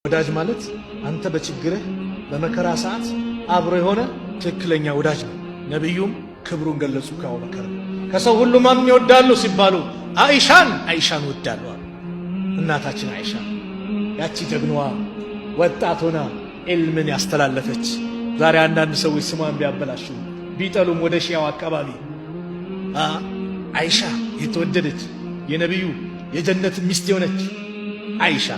ወዳጅ ማለት አንተ በችግርህ በመከራ ሰዓት አብሮ የሆነ ትክክለኛ ወዳጅ ነው። ነቢዩም ክብሩን ገለጹ ከአቡበከር። ከሰው ሁሉ ማንን ይወዳሉ ሲባሉ አይሻን አይሻን ወዳሉ አሉ። እናታችን አይሻ ያቺ ጀግናዋ ወጣት ሆና ዒልምን ያስተላለፈች። ዛሬ አንዳንድ ሰዎች ስሟን ቢያበላሹ ቢጠሉም ወደ ሺያው አካባቢ አይሻ የተወደደች የነቢዩ የጀነት ሚስት የሆነች አይሻ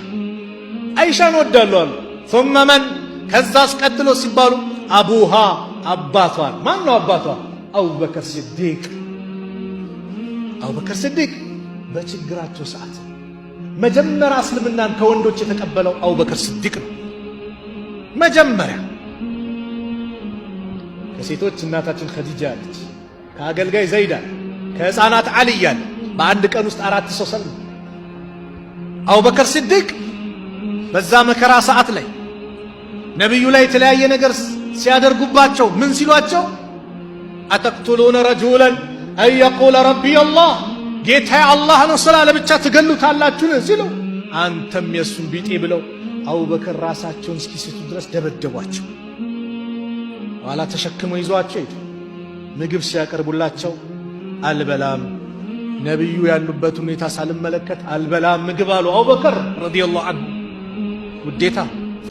አይሻን ወዳሉ አሉ። ثم من ከዛ አስቀጥሎ ሲባሉ أبوها አባቷን። ማን ነው አባቷ? አቡበከር ስዲቅ። አቡበከር ስዲቅ በችግራቸው ሰዓት መጀመሪያ እስልምናን ከወንዶች የተቀበለው አቡበከር ስዲቅ ነው። መጀመሪያ ከሴቶች እናታችን ኸዲጃ አለች፣ ከአገልጋይ ዘይዳ፣ ከሕፃናት ዓልይ አለ። በአንድ ቀን ውስጥ አራት ሰው ሰልሞ አቡበከር ስዲቅ በዛ መከራ ሰዓት ላይ ነቢዩ ላይ የተለያየ ነገር ሲያደርጉባቸው ምን ሲሏቸው፣ أتقتلون رجلا أن يقول ربي الله ጌታዬ አላህ ነው ስላለ ብቻ ትገሉታላችሁን ሲሉ፣ አንተም የእሱን ቢጤ ብለው አቡበከር ራሳቸውን እስኪስቱ ድረስ ደበደቧቸው። ኋላ ተሸክመው ይዟቸው ሄዱ። ምግብ ሲያቀርቡላቸው አልበላም፣ ነቢዩ ያሉበት ሁኔታ ሳልመለከት አልበላም ምግብ አሉ አቡበከር رضي الله عنه። ውዴታ